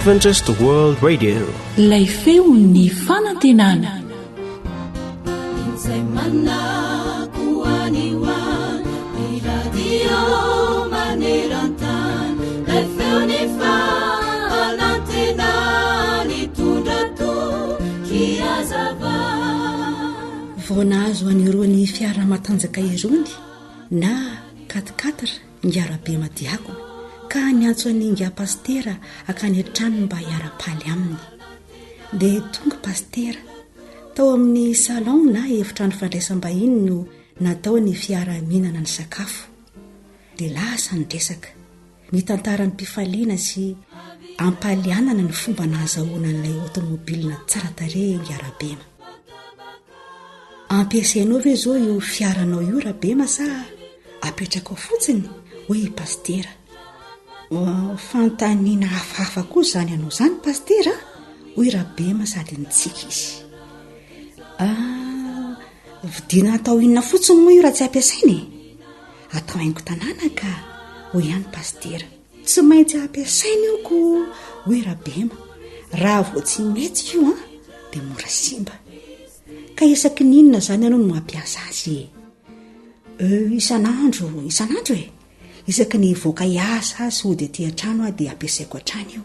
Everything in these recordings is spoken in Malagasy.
Adventist World Radio. Ilay feon'ny fanantenana. Izay manako any ho any, ny radio maneran-tany, ilay feon'ny fanantenana nitondra toky hazava. Vao nahazo an'irony fiara matanjaka irony na quatre-quatre Ingahy Rabema diakona ka niantso an'i Ingahy Pasitera hakany an-tranony mba hiara-paly aminy. Dia tonga Pasitera. Tao amin'ny salon na efitrano fandraisam-bahiny no natao ny fiaraha-mihinana ny sakafo. Dia lasa ny resaka. Nitantara amim-pifaliana sy am-pahalianana ny fomba nahazahoana an'ilay aotomobilina tsara tarehy Ingahy Rabema. Ampiasainao ve izao io fiaranao io Rabema sa apetrakao fotsiny? hoy i Pasitera. Fanontaniana hafahafa koa izany anao izany Pasitera a! hoy Rabema sady nitsiky izy. Ah, vidiana atao inona fotsiny moa io raha tsy ampiasaina e? Atao haingo tanàna ka, hoy ihany Pasitera. Tsy maintsy ampiasaina io ko, hoy Rabema. Raha vao tsy mihetsika io an, dia mora simba. Ka isaky ny inona izany ianao no mampiasa azy e? Euh, isan'andro, isan'andro e! Isaky ny hivoaka hiasa sy hody aty an-trano aho dia ampiasaiko hatrany io.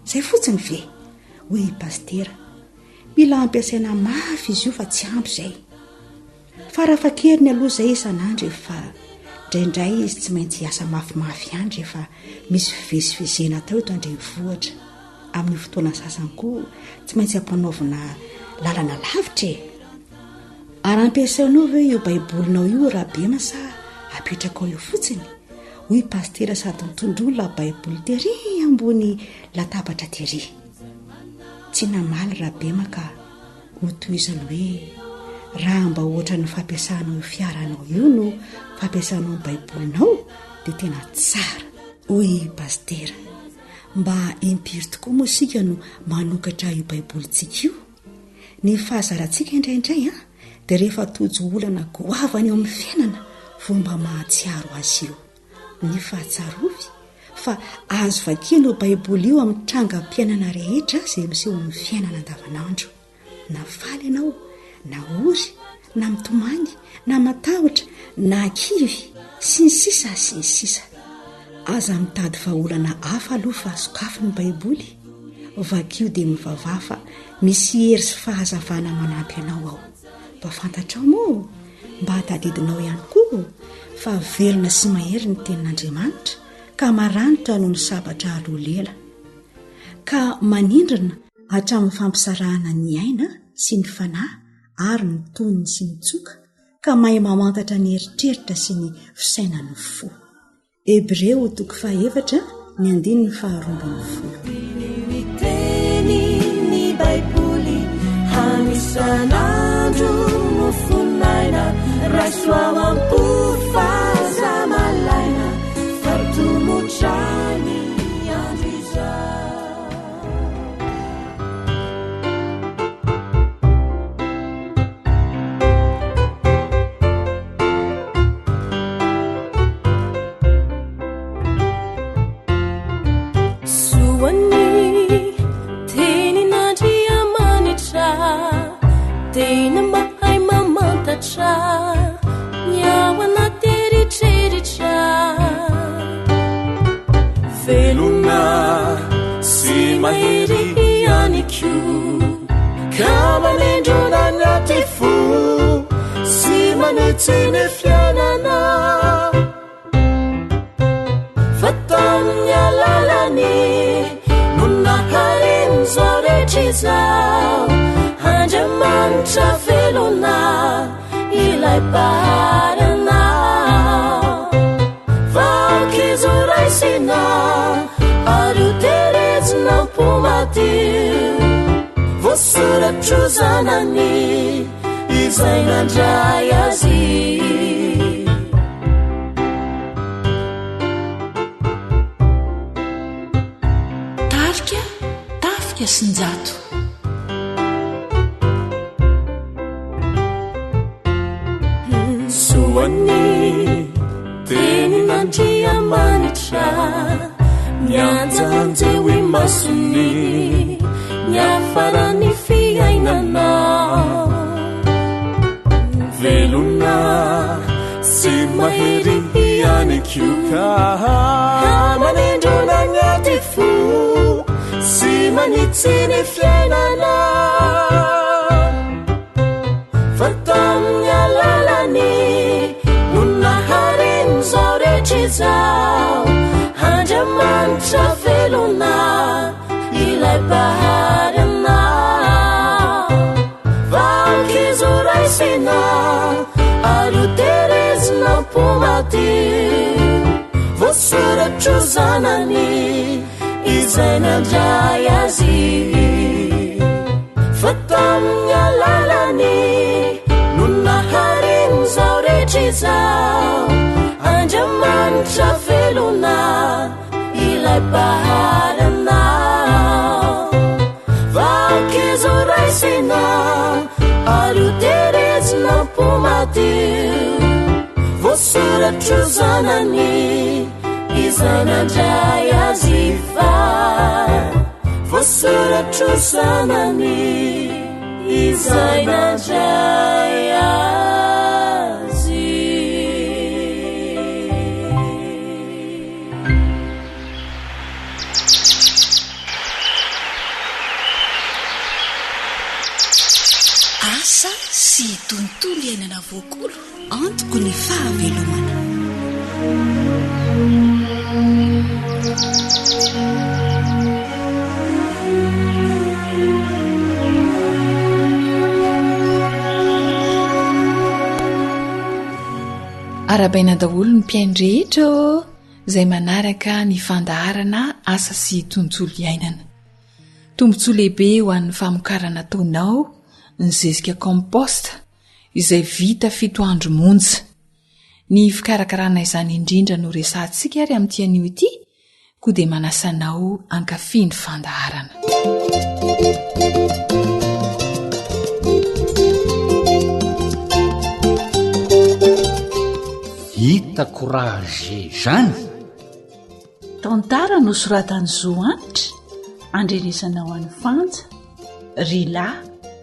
Izay fotsiny ve? Hoy i Pasitera. Mila ampiasaina mafy izy io fa tsy ampy izay. Farafahakeliny aloha izay isan'andro e fa indraindray izy tsy maintsy hiasa mafimafy ihany rehefa misy fivezivezena atao eto an-drenivohitra. Amin'ny fotoana sasany koa tsy maintsy ampanaovina lalana lavitra e. Ary ampiasainao ve io baibolinao io Rabema sa apetrakao eo fotsiny? Hoy pasitera sady nitondroa ilay baiboly tery ambony latabatra tery. Tsy namaly Rabema ka Hotohizany hoe, Raha mba hoatran'ny fampiasanao io fiaranao io no fampiasanao ny Baibolinao, dia tena tsara. Hoy i Pasitera, Mba impiry tokoa moa isika no manokatra io Baibolintsika io? Ny fahazarantsika indraindray dia rehefa tojo olana goavana eo amin'ny fiainana vao mba mahatsiaro azy io. Nefa tsarovy fa azo vakiana io Baiboly io amin'ny trangam-piainana rehetra izay miseho amin'ny fiainana andavanandro. Na faly ianao, na ory, na mitomany, na matahotra, na kivy, sy ny sisa sy ny sisa. Aza mitady vahaolana hafa aloha fa sokafy ny Baiboly. Vakio dia mivavaha fa misy hery sy fahazavana manampy anao ao. Mba fantatrao moa? Mba tadidinao ihany koa fa velona sy mahery ny tenin'Andriamanitra ka maranitra noho ny sabatra aloha lela, ka manindrona hatramin'ny fampisarahana ny aina sy ny fanahy ary ny tonony sy ny tsoka, ka mahay mamantatra ny eritreritra sy ny fisainan'ny fo. Hebreo toko fahefatra ny andininy faharoambinifolo. Ny tenin'ny Baiboly hany isan'andro mofon'aina raiso ao am-po fa aza malaina fa tomotra ny andro izao. Soan'ny tenin'Andriamanitra, tena mahay mamantatra ny ao anaty eritreritra. Velona sy mahery ihany koa, ka manindrona ny aty fo sy manitsy ny fiainana. Fa tamin'ny alalany no naharian'izao rehetra izao, Andriamanitra velona ilay Mpahary anao. Fa aoka izy ho raisina ary ho terezina am-po madio, voasoratro zanany izay nandray azy. Tarika Tafika sy Njato. Soan'ny tenin'Andriamanitra mianjanjeo. imasony niafaran'ny fiainana. Velona sy mahery ihany koa ka manindrona ny aty fo sy manitsy ny fiainana. Fa tamin'ny alalany no naharen'izao rehetra izao, Andriamanitra velona ilay Mpahary anao. Fa aoka izy ho raisina ary ho terezina am-po madio, voasoratro zanany izay nandray azy. Fa tamin'ny alalany no naharen'izao rehetra izao, Andriamanitra velona ilay Mpahary anao. Fa aoka izy ho raisina ary ho terezina am-po madio, voasoratro zanany izay nandray azy fa voasoratro zanany izay nandray azy. Asa sy tontolo iainana voakolo. Antoko ny fahavelomana. Arahabaina daholo ny mpihaino rehetra ô, izay manaraka ny fandaharana asa sy tontolo iainana. Tombontsoa lehibe ho an'ny famokarana ataonao ny zezika compost izay vita fito andro monja. Ny fikarakarana izany indrindra no resahantsika ary amin'ity anio ity, koa dia manasa anao hankafy ny fandaharana. Hitako raha ze zany. Tantara nosoratan'i Zo Hanitra, andrenesana ho an'i Fanja, Rila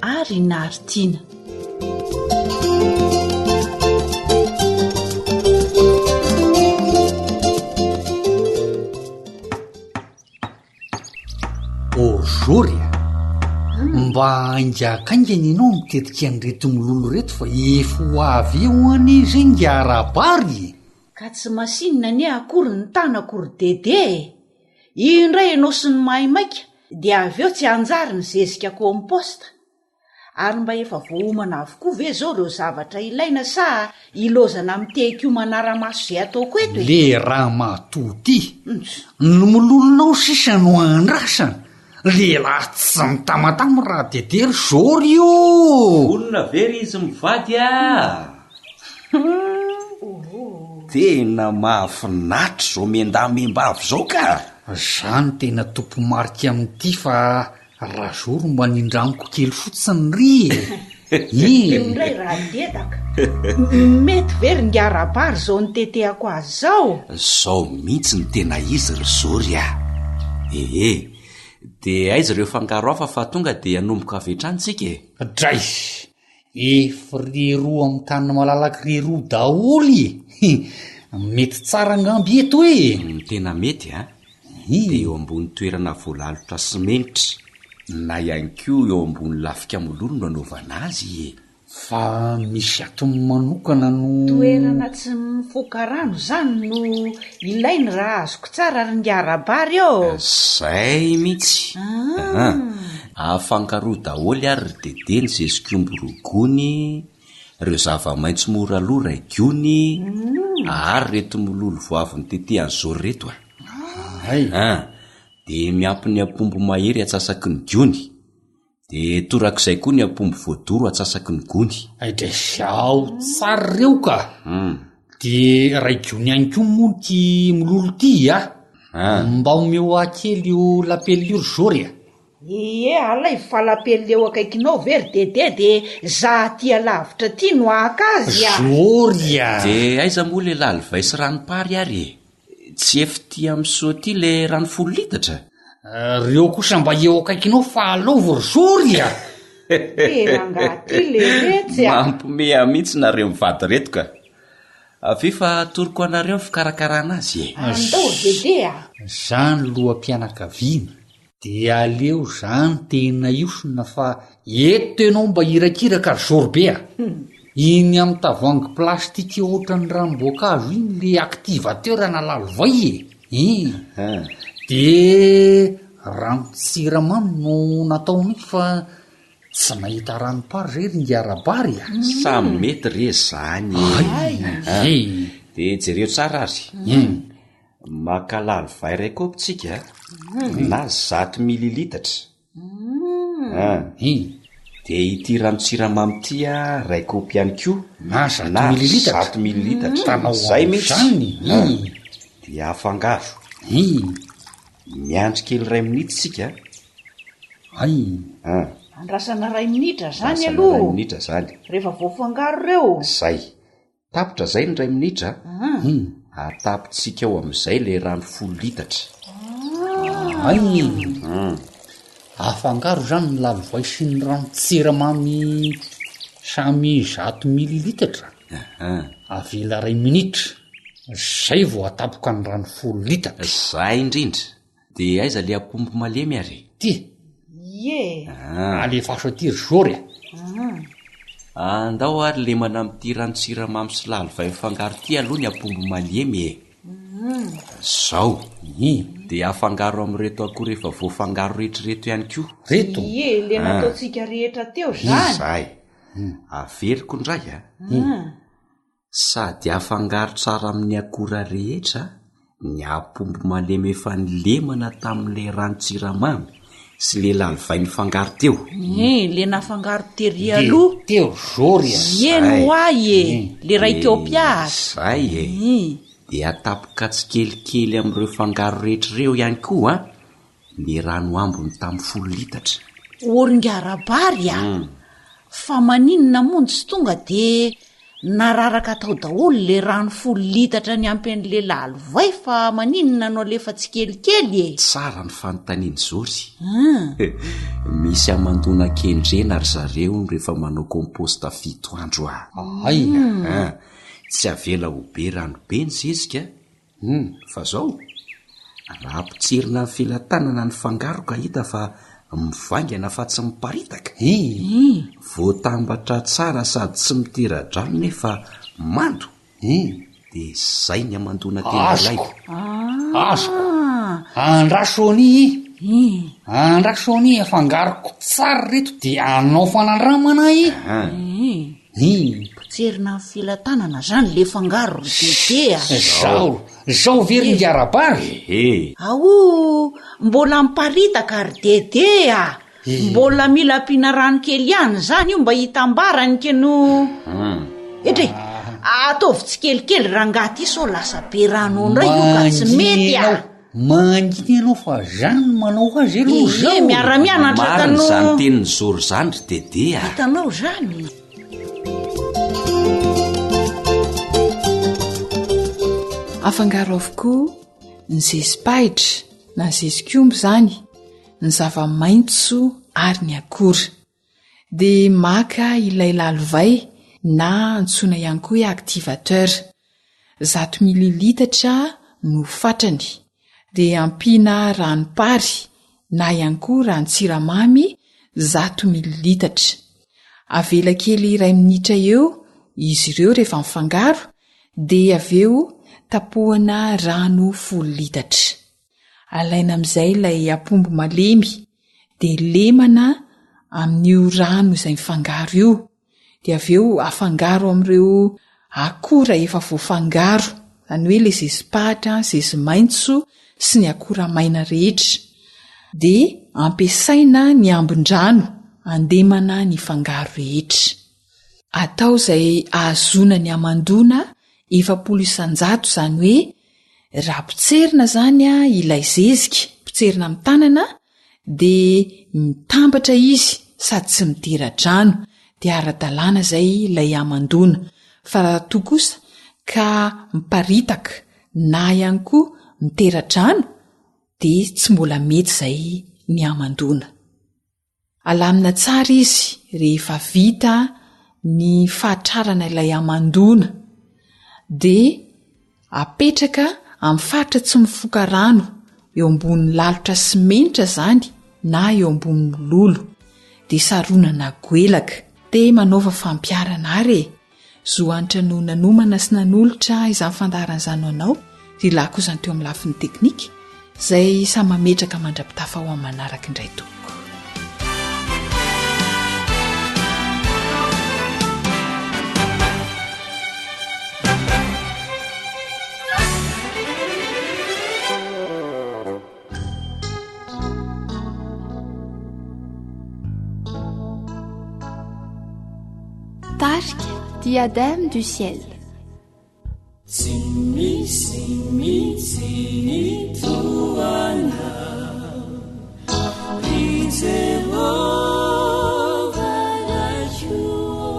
ary Naritina. Bonjour e! Mba haingakaingana ianao mitetika an'ireto mololo ireto fa efa ho avy eo anie izay ingahy Rabary e! Ka tsy masinina anie akory ny tanako ry Dede e! Io indray ianao sy ny maimaika dia avy eo tsy hanjary ny zezika compost. Ary mba efa voaomana avokoa ve izao ireo zavatra ilaina sa ilaozana mitehiko manara-maso izay ataoko eto e? Le ramatoa ty, ny mololonao sisa no andrasana, lehilahy tsy mitamatama raha Dede ry Zory ô! Vonona ve ry izy mivady ah? Tena mahafinaritra izao miandahy miambavy izao ka! Za no tena tompomarika amin'ity fa Rajoro mba nindramiko kely fotsiny ry e! Io indray Radedaka! Mety ve ry Ingahy Rabary izao nitetehako azy izao? Izao mihitsy no tena izy ry Zory a! Ehe, dia aiza ireo fangaro hafa fa tonga dia hanomboka avy hatrany tsika e! Dray! Ef ry roa amin'ny tany malalaka ry roa daholo e! Mety tsara angamba eto e! Ny tena mety an, dia eo ambony toerana voalalotra simenitra na ihany koa eo ambony lafika mololo no anaovana azy e! Fa misy atony manokana no. Toerana tsy mifoka rano izany no ilainy raha azoko tsara ry Ingahy Rabary ô! Zay mihitsy! An! Afangaroa daholo ary ry Dede ny zezikomby roa gony, reo zava-maitso mora lo ray gony, ary reto mololo vao avy nitetehan'i Zoro reto a! Hay! An! De miampy ny apombo mahery atsasaky ny gony, de torak'izay koa ny apombo voadoro atsasaky ny gony. Hay dray ao tsara reo ka! De ray gony ihany koa moa ity mololo ity a! Mba omeo ahy kely io lapelina io ry Zory a! Ie, alaivo fa lapelina eo akaikinao ve ry Dede de za aty alavitra aty no haka azy a! Zory a! De aiza moa le lalivay sy ranom-pary ary e? Tsy ef ty am seau ty le rano folo litatra? Reo kosa mba eo akaikinao fa alaovy ry zory a! Eh rangaha ty leretsy a! Mampiomehy ahy mihitsy nareo mivady reto ka! Avia fa atoroko anareo ny fikarakarana azy e! Andao ry Dédé a! Zany loham-pianakaviana dia aleo zany tena hiosona fa eto enao mba hirakiraka ry zory be a! Iny amin'ny tavoahangy plastique ohatran'ny ranom-boankazo iny le activateur na lalovay e! Iny de ranon-tsiramamy no nataonay fa tsy nahita ranom-pary zay ry ingahy Rabary a! Samy mety re zany e! De jereo tsara ary, maka lalovay iray kaopy tsika na zato mililitatra. Hum. Dia ity ranon-tsiramamy ity a, iray kaopy ihany koa. Na zato mililitatra. Zato mililitatra. Hitanao Zay mihitsy. amin'izany. Hum. Dia afangaro. Hum. Miandry kely iray minitra isika. Hay. Hum. Andrasana iray minitra zany Andrasana aloha. iray minitra zany. Rehefa voafangaro ireo. Zay. Tapitra zay ny iray minitra a! Atapitsika ao amin'izay ilay rano folo litatra. Hay! Afangaro izany ny lalivay sy ny ranon-tsiramamy samy zato mililitatra. Avela iray minitra, zay vao atapoka ny rano folo litatra. Zay indrindra. Dia aiza le apombo malemy ary e? Ty! Ie! Ah. Alefaso aty ry Jory a! Andao ary lemana amin'ity ranon-tsiramamy sy lalivay mifangaro ity aloha ny apombo malemy e! Zao! Dia afangaro amin'ireto akora efa voafangaro rehetra ireto ihany koa. Reto? Ie, le nataontsika rehetra teo zany. Izay. Averiko indray a! Sady afangaro tsara amin'ny akora rehetra ny apombo malemy efa nilemana tamin'ilay ranon-tsiramamy sy ilay lalivay nifangaro teo. Ee, le nafangaro tery aloha. Le teo zory a! Ie no ahy e! Le ray kaopy azy. Zay e! Dia atapoka tsikelikely amin'ireo fangaro rehetra ireo ihany koa ny rano ambiny tamin'ny folo litatra. Oringarabary a! Fa maninona moa no tsy tonga de nararaka tao daholo le rano folo litatra niampy an'le lalovay fa maninona no alefa tsikelikely e? Tsara ny fanontanian'i Zory. Misy hamandoana kendrena ry zareo rehefa manao compost fito andro a! Hay! Tsy avela ho be rano be ny zezika Humm fa zao, raha potserina ny felatanana ny fangaro ka hita fa mivaingana fa tsy miparitaka, voatambatra tsara sady tsy mitera-drano nefa mando, dia zay ny hamandoana tena ilaina. Azoko, azoko, andraso anie e, andraso anie afangaroko tsara reto dia hanao fanandramana e. Ny potserina amin'ny felatanana zany le fangaro ry Dédé a! Zao, zao ve ry Ngarabary? Ehe. Aoh, mbola miparitaka ry Dédé a! Mbola mila ampiana rano kely ihany zany io mba hitambarany ke no. Edrey, ataovy tsikelikely rangahy ty sao lasa be rano ao ndray io ka tsy mety a! Mangina ianao fa za no manao azy aloha Ie, zao. miara-mianatra ka Marina no. izany tenin'i Zoro izany ry Dédé a! Hitanao izany? Afangaro avokoa ny zezi-pahitra na zezik'omby izany, ny zava-maitso ary ny akora. Dia maka ilay lalovay na antsoina ihany koa hoe activateur. Zato mililitatra no fatrany. Dia ampiana ranom-pary na ihany koa ranon-tsiramamy zato mililitatra. Avela kely iray minitra eo izy ireo rehefa mifangaro dia avy eo tapohana rano folo litatra. Alaina amin'izay ilay apombo malemy dia lemana amin'io rano izay mifangaro io, dia avy eo afangaro amin'ireo akora efa voafangaro, izany hoe ilay zezi-pahatra, zezi-maitso sy ny akora maina rehetra. Dia ampiasaina ny ambin-drano andemana ny fangaro rehetra. Atao izay ahazoana ny hamandoana 40 isan-jato, izany hoe Raha potserina izany ilay zezika, potserina amin'ny tanana, dia mitambatra izy sady tsy mitera-drano, dia ara-dalàna izay ilay hamandoana. Fa raha toa kosa ka miparitaka na ihany koa mitera-drano. Dia tsy mbola mety izay ny hamandoana. Alamina tsara izy rehefa vita ny fahatrarana ilay hamandoana. Dia apetraka amin'ny faritra tsy mifoka rano eo ambonin'ny lalotra simenitra izany na eo ambonin'ny lolo. Dia saronana goelaka. Dia manaova fampiharana ary e! Zo Hanitra no nanomana sy nanolotra izany fandaharana izany ho anao, ry lahy kosa ny teo amin'ny lafiny teknika, izay samy mametraka mandra-pitafa ho amin'ny manaraka indray tompoko. Tarika Diadème du ciel. Tsy misy mihitsy ny toa anao, ry Jehovah Raiko ô,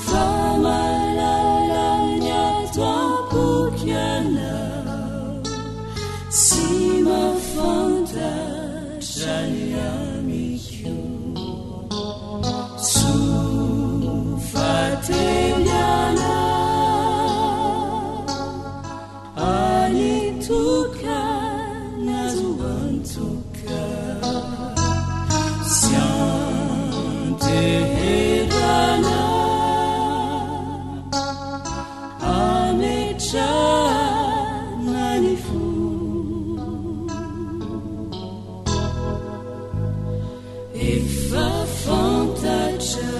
fa mahalala ny ato am-poko Ianao, sy mahafantatra ny amiko. Efa fantatra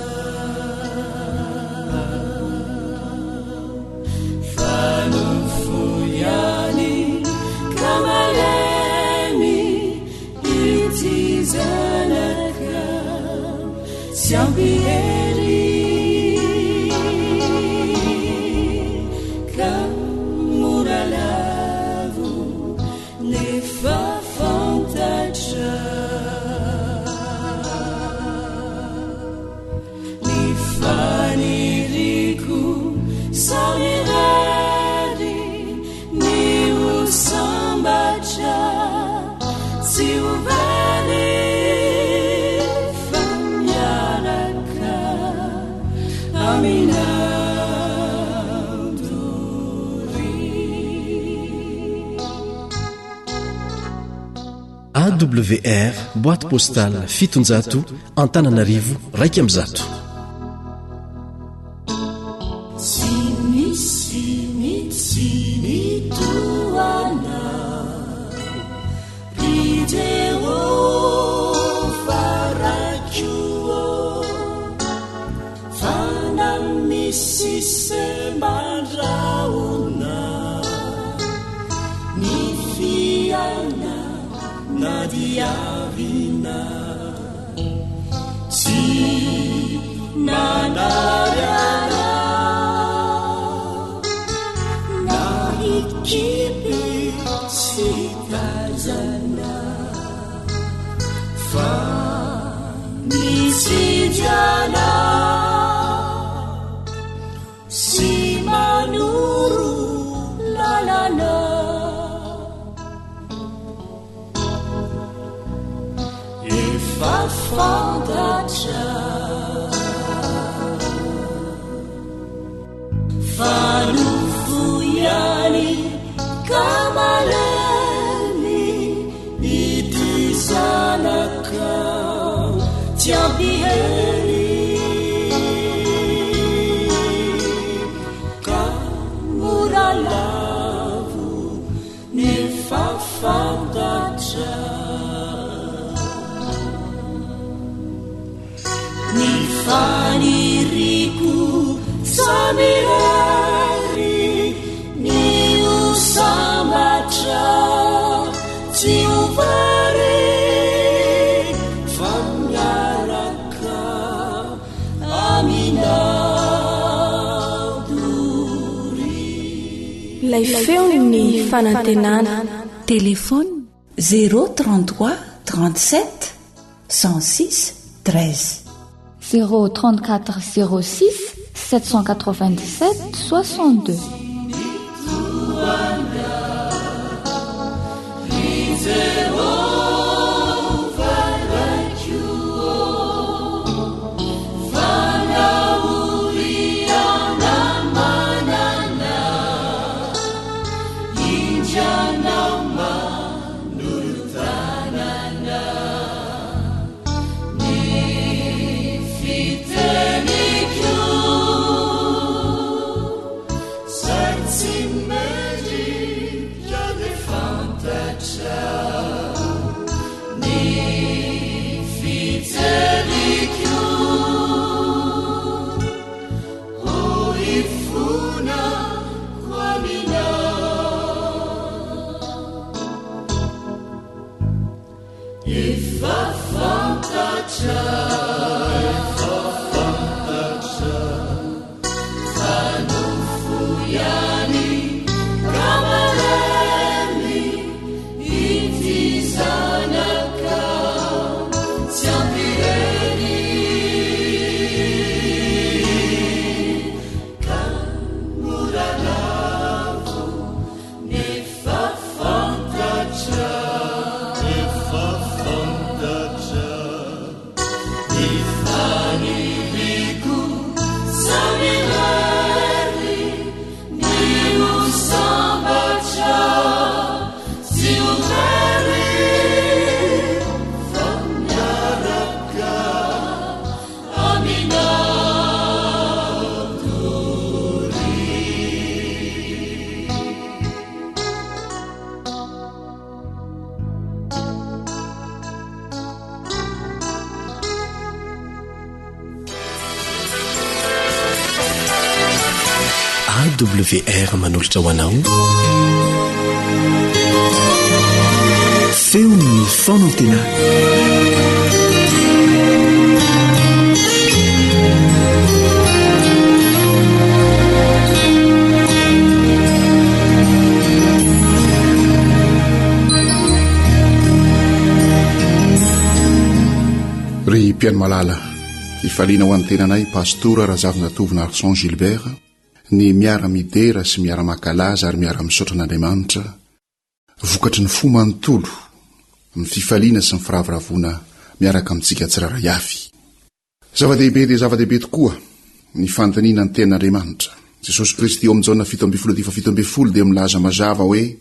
fa nofo ihany ka malemy ity zanaka tsy ampy hery ka mora lavo Nefa fantatra ny faniriako samirery ny ho sambatra tsy ho very fa miaraka aminao doria. AWR, boîte postale 700, Antananarivo 11. Tsy misy mitsy ny toa anao, ry Jehovah Raiko ô, fa na misy semban-drahona ny fiainana diavina tsy nanary anao na hikipy tsy hitazana fa mitsinjo anao Sy manoro lalana. Efa fantatra fa nofo ihany ka malemy ity zanakao tsy ampy hery ka mora lavo nefa fantatra Ny faniriako samirery ny ho sambatra tsy ho very fa miaraka aminao doria. Ilay feon'ny fanantenana. Téléphone 033 37 106 13. 034 06 797 62. AWR manolotra ho anao Feon'ny fanantenana. Ry mpihaino malala, ifaliana ho an'ny tenanay Pastora Razavinjatovo Narson Gilbert ny miara-midera sy miara-mankalaza ary miara-misaotra an'Andriamanitra vokatry ny fo manontolo amin'ny fifaliana sy ny firavoravoana miaraka amintsika tsirairay avy. Zava-dehibe dia zava-dehibe tokoa ny fandiniana ny Tenin'Andriamanitra. Jesosy Kristy ao amin'ny Jaona 17 andininy faha-17 dia milaza mazava hoe,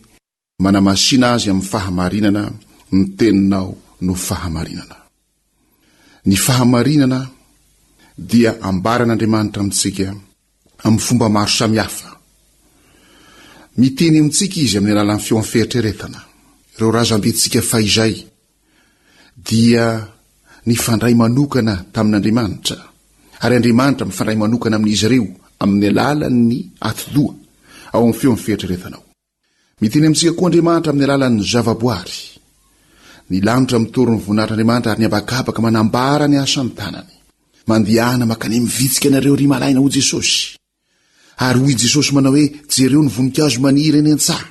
Manamasina azy amin'ny fahamarinana, ny teninao no fahamarinana. Ny fahamarinana dia ambaran'Andriamanitra amintsika amin'ny fomba maro samihafa. Miteny amintsika Izy amin'ny alalan'ny feon'ny fieritreretana. Ireo razambentsika fahizay dia nifandray manokana tamin'Andriamanitra, ary Andriamanitra mifandray manokana amin'izy ireo amin'ny alalan'ny atidoha ao amin'ny feon'ny fieritreretanao. Miteny amintsika koa Andriamanitra amin'ny alalan'ny zavaboary. Ny lanitra mitory ny voninahitr'Andriamanitra ary ny habakabaka manambara ny asan'ny tanany. Mandehana mankany amin'ny vitsika ianareo ry malaina hoy Jesosy. Ary hoy Jesosy manao hoe, Jereo ny voninkazo maniry eny an-tsaha.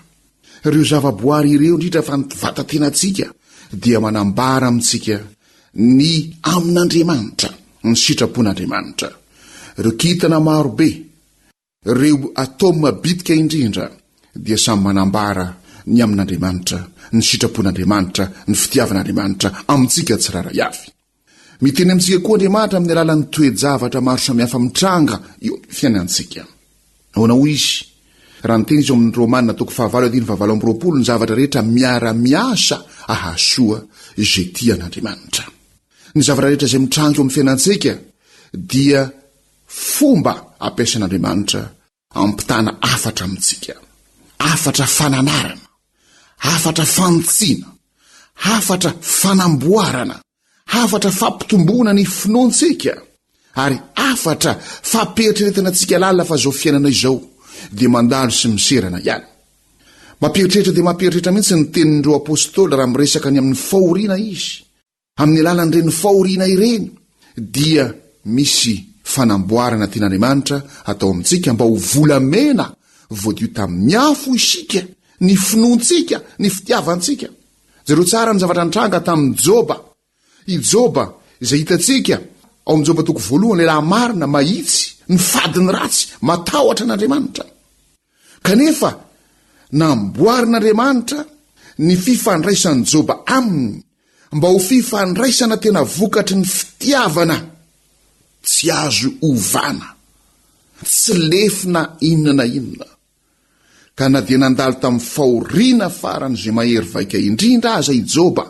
Ireo zavaboary ireo, indrindra fa ny vata-tenantsika, dia manambara amintsika ny amin'Andriamanitra, ny sitrapon'Andriamanitra. Ireo kintana maro be, ireo atoma bitika indrindra, dia samy manambara ny amin'Andriamanitra, ny sitrapon'Andriamanitra, ny fitiavan'Andriamanitra amintsika tsirairay avy. Miteny amintsika koa Andriamanitra amin'ny alalan'ny toe-javatra maro samihafa mitranga eo amin'ny fiainantsika. Ahoana hoy Izy? Raha niteny Izy ao amin'ny Romana toko fahavalo andininy fahavalo amby roapolo, ny zavatra rehetra miara-miasa ahasoa izay tia an'Andriamanitra. Ny zavatra rehetra izay mitranga eo amin'ny fiainantsika dia fomba ampiasain'Andriamanitra Ampitana hafatra amintsika. Hafatra fananarana. Hafatra fanitsiana. Hafatra fanamboarana. Hafatra fampitomboana ny finoantsika. Ary hafatra fampieritreretana antsika lalina fa izao fiainana izao dia mandalo sy miserana ihany. Mampieritreritra dia mampieritreritra mihitsy ny tenin'ireo apostoly raha miresaka ny amin'ny fahoriana izy. Amin'ny alalan'ireny fahoriana ireny dia misy fanamboarana tian'Andriamanitra atao amintsika mba ho volamena voadio tamin'ny afo isika, ny finoantsika, ny fitiavantsika. Jereo tsara ny zavatra nitranga tamin'i Joba. I Joba izay hitantsika ao amin'ny Joba toko voalohany, lehilahy marina, mahitsy, nifady ny ratsy, matahotra an'Andriamanitra. Kanefa namboarin'Andriamanitra. ny fifandraisan'i Joba aminy mba ho fifandraisana tena vokatry ny fitiavana tsy azo ovana, tsy lefina inona na inona. Ka na dia nandalo tamin'ny fahoriana faran'izay mahery vaika indrindra aza i Joba,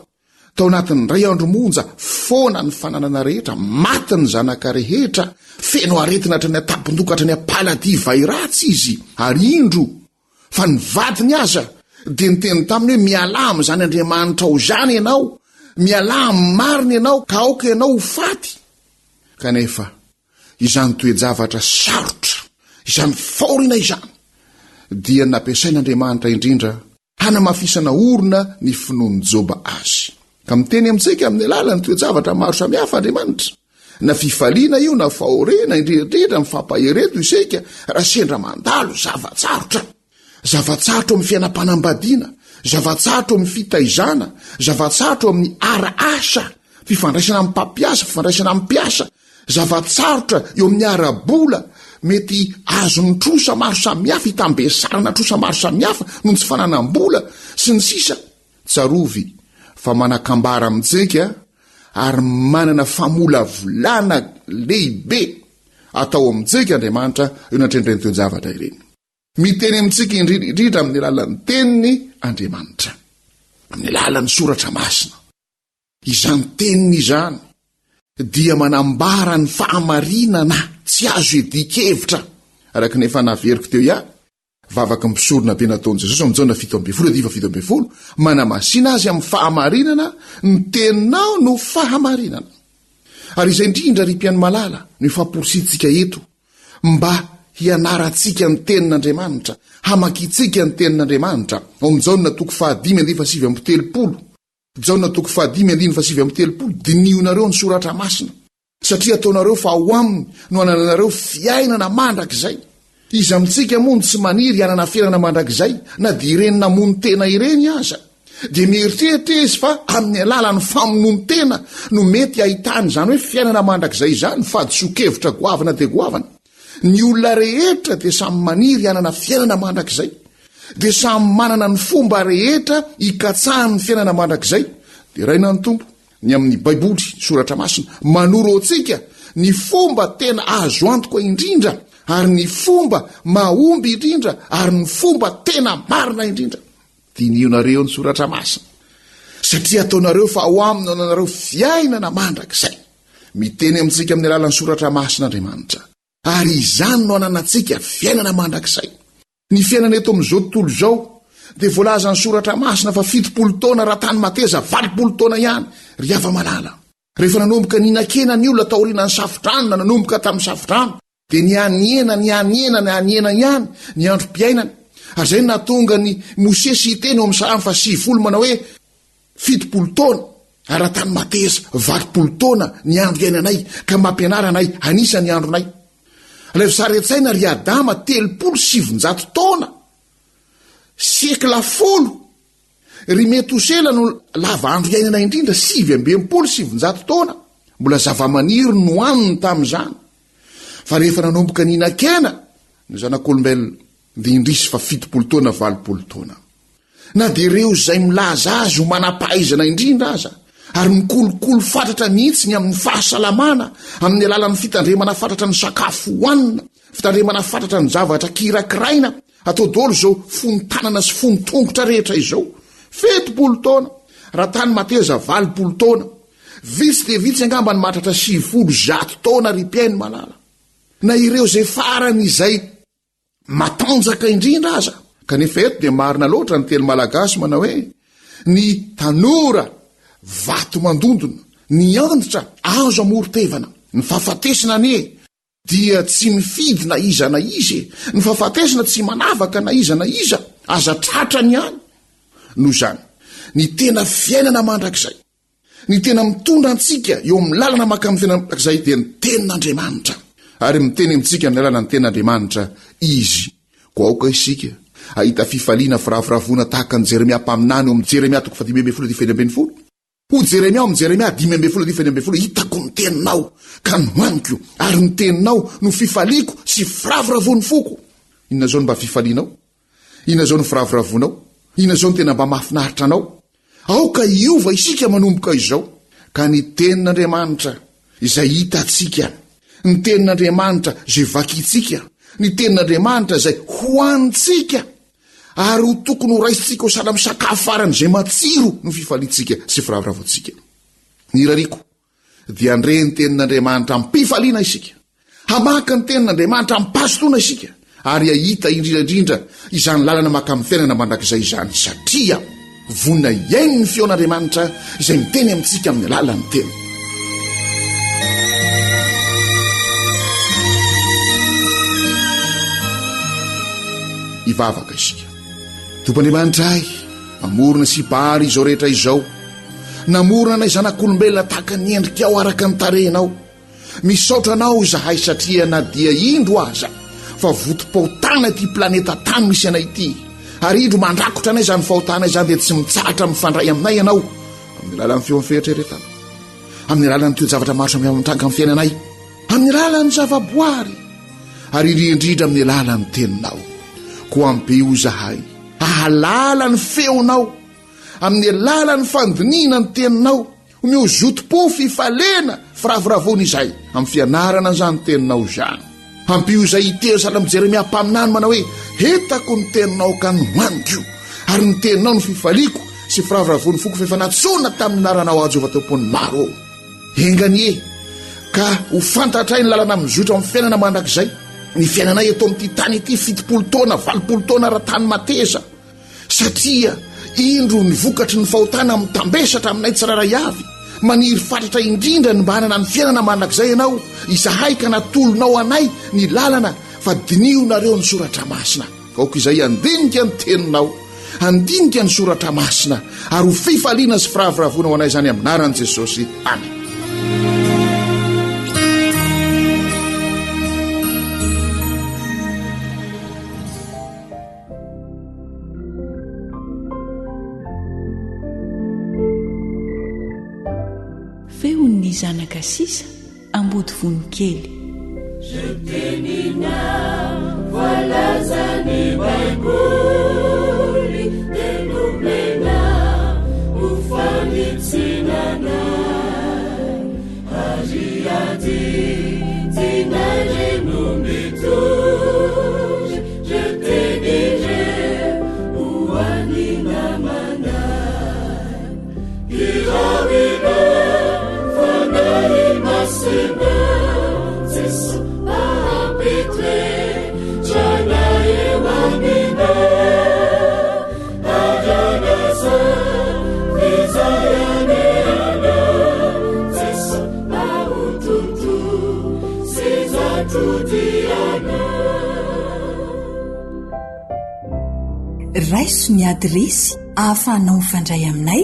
tao anatin'ny indray andro monja, foana ny fananana rehetra, maty ny zanaka rehetra, feno aretina hatrany an-tampon-doha ka hatrany am-paladia vay ratsy izy, ary indro fa ny vadiny aza dia niteny taminy hoe, Mialà amin'izany Andriamanitrao izany ianao, mialà amin'ny marina ianao, ka aoka ianao ho faty. Kanefa Izany toe-javatra sarotra, izany fahoriana izany, dia nampiasain'Andriamanitra indrindra hanamafisana orina ny finoan'i Joba azy. Ka miteny amintsika amin'ny alalan'ny toe-javatra maro samihafa Andriamanitra. Na fifaliana io na fahoriana, indrindra indrindra mifampahery eto isika raha sendra mandalo zava-tsarotra. Zava-tsarotra amin'ny fiainam-panambadiana, zava-tsarotra amin'ny fitaizana, zava-tsarotra amin'ny ara-asa, fifandraisana amin'ny mpampiasa, fifandraisana amin'ny mpiasa, zava-tsarotra eo amin'ny ara-bola, mety azon'ny trosa maro samihafa, itambesarana trosa maro samihafa noho ny tsy fananam-bola, sy ny sisa. Tsarovy fa manan-kambara amintsika ary manana famolavolana lehibe atao amintsika Andriamanitra eo anatrehan'ireny toe-javatra ireny. Miteny amintsika indrindra indrindra amin'ny alalan'ny Teniny Andriamanitra, amin'ny alalan'ny Soratra Masina. Izany Teniny izany dia manambara ny fahamarinana tsy azo iadian-kevitra, araka ny efa naveriko teo ihany, vavaky ny mpisorona be nataon'i Jesosy ao amin'ny Jaona 17 andininy faha-17, manamasina azy amin'ny fahamarinana, ny teninao no fahamarinana. Ary izay indrindra ry mpihaino malala no ifamporisihintsika eto mba hianarantsika ny Tenin'Andriamanitra, hamakiantsika ny Tenin'Andriamanitra, ao amin'ny Jaona toko fahadimy andininy fahasivy amby telopolo. Jaona toko fahadimy andininy fahasivy amby telopolo, Dinihonareo ny Soratra Masina, satria ataonareo fa ao aminy no anananareo fiainana mandrakizay. Iza amintsika moa no tsy maniry hanana fiainana mandrakizay, na dia ireny namono tena ireny aza? Dia mieritreritra izy fa amin'ny alalan'ny famonoan-tena no mety hahitany izany hoe fiainana mandrakizay izany, fahadisoan-kevitra goavana dia goavana. Ny olona rehetra dia samy maniry hanana fiainana mandrakizay. Dia samy manana ny fomba rehetra hikatsahany ny fiainana mandrakizay. Deraina ny Tompo. Ny amin'ny Baiboly, Soratra Masina, manoro antsika ny fomba tena azo antoka indrindra ary ny fomba mahomby indrindra ary ny fomba tena marina indrindra. Dinihonareo ny Soratra Masina, satria ataonareo fa ao aminy no ananareo fiainana mandrakizay. Miteny amintsika amin'ny alalan'ny Soratra Masina Andriamanitra, ary izany no ananantsika fiainana mandrakizay. Ny fiainana eto amin'izao tontolo izao dia voalazan'ny Soratra Masina fa 70 taona raha tany mateza, 80 taona ihany, ry hava-malala. Rehefa nanomboka nihinan-kena ny olona taorian'ny Safodrano na nanomboka tamin'ny Safodrano, Dia nihanihena, nihanihena, nihanihena ihany ny androm-piainany. Ary izay no nahatonga an'i Mosesy hiteny ao amin'ny Salamo faha-90 manao hoe, 70 taona, ary raha tany mateza, 80 taona ny andro iainanay, ka mampianara anay hanisa ny andronay. Alaivo sary an-tsaina ry Adama, 930 taona, siekla folo, Ry Metosela no lava andro iainana indrindra, 969 taona. Mbola zavamaniry nohaniny tamin'izany. Fa rehefa nanomboka nihinan-kena ny zanak'olombelona, dia indrisy fa 70 taona, 80 taona. Na dia ireo izay milaza azy ho manam-pahaizana indrindra aza, ary mikolokolo fatratra mihitsy ny amin'ny fahasalamana amin'ny alalan'ny fitandremana fatratra ny sakafo hohanina, fitandremana fatratra ny zavatra kirakiraina, Atao daholo izao fon-tanana sy fon-tongotra rehetra izao. 70 taona, raha tany mateza 80 taona. Vitsy dia vitsy angamba ny mahatratra 90, 100 taona ry mpihaino malala. Na ireo izay farany izay matanjaka indrindra aza. Kanefa eto dia marina loatra ny teny malagasy manao hoe ny tanora vato mandondona, ny antitra azo amoron-tevana. Ny fahafatesana anie dia tsy mifidy na iza na iza e! Ny fahafatesana tsy manavaka na iza na iza, aza tratrany ihany. Noho izany, ny tena fiainana mandrakizay, ny tena mitondra antsika eo amin'ny lalana mankamin'ny fiainana mandrakizay dia ny Tenin'Andriamanitra. Ary miteny amintsika amin'ny alalan'ny Tenin'Andriamanitra Izy. Koa aoka isika hahita fifaliana firavoravoana tahaka an'i Jeremia mpaminany ao amin'ny Jeremia toko faha-15 andininy faha-16. Hoy Jeremia ao amin'ny Jeremia 15 andininy faha-16, Hitako ny teninao, ka nohaniko, ary ny teninao no fifaliako sy firavoravoan'ny foko. Inona izao no mba fifalianao? Inona izao no firavoravoanao? Inona izao no tena mba mahafinaritra anao? Aoka hiova isika manomboka izao, ka ny Tenin'Andriamanitra izay hitantsika, ny Tenin'Andriamanitra izay vakintsika, ny Tenin'Andriamanitra izay hohanintsika, ary ho tokony ho raisintsika ho sahala amin'ny sakafo faran'izay matsiro ny fifaliantsika sy firavoravoantsika. Ny irariako dia handre ny Tenin'Andriamanitra amim-pifaliana isika, hamaky ny Tenin'Andriamanitra amim-pahazotoana isika, ary hahita indrindra indrindra izany lalana mankamin'ny fiainana mandrakizay izany, satria vonona hihaino ny feon'Andriamanitra izay miteny amintsika amin'ny alalan'ny Teniny. Hivavaka isika. Tompo Andriamanitra ahy, Mpamorona sy Mpahary izao rehetra izao, Namorona anay zanak'olombelona tahaka ny endrikao araka ny tarehinao. Misaotra anao izahay satria na dia indro aza fa votom-pahotana ity planeta tany misy anay ity ary indro mandrakotra anay izany fahotana izany dia tsy mitsahatra mifandray aminay ianao amin'ny alalan'ny feon'ny fieritreretana, amin'ny alalan'ny toe-javatra maro samihafa mitranga amin'ny fiainanay, amin'ny alalan'ny zavaboary ary indrindra amin'ny alalan'ny teninao. Koa ampio izahay hahalala ny feonao Amin'ny alalan'ny fandinihina ny Teninao, omeo zotom-po, fifaliana, firavoravoana izahay amin'ny fianarana an'izany Teninao izany. Ampio izay hiteny sahala amin'i Jeremia mpaminany manao hoe, Hitako ny Teninao ka nohaniko, ary ny Teninao no fifaliako sy firavoravoan'ny foko fa efa nantsoina tamin'ny anaranao aho Jehovah Tompon'ny maro ô. Enga anie ka ho fantatray ny lalana mizotra amin'ny fiainana mandrakizay, ny fiainanay eto amin'ity tany ity, 70 taona, 80 taona raha tany mateza. Satria indro ny vokatry ny fahotana mitambesatra aminay tsirairay avy, maniry fatratra indrindra ny mba hanana ny fiainana mandrakizay ianao, izahay ka natolonao anay ny lalana fa dinihonareo ny soratra masina. Aoka izay handinika ny teninao, handinika ny soratra masina, ary ho fifaliana sy firavoravoana ho anay izany amin'ny anaran'i Jesosy. Amen. Feon'ny zanaka sisa Ambodivonikely. Voalazan'ny Baiboly dia nomena ho fanitsinana ary adidinay re no mitory ireo teny ireo ho an'ny namanay. Irao ireo Fanahy Masina Jeso mampitoetra anay eo aminay. Ary anaza izay anehana Jeso mba ho tontosa izato dianay. Raiso ny adiresy ahafahanao mifandray aminay.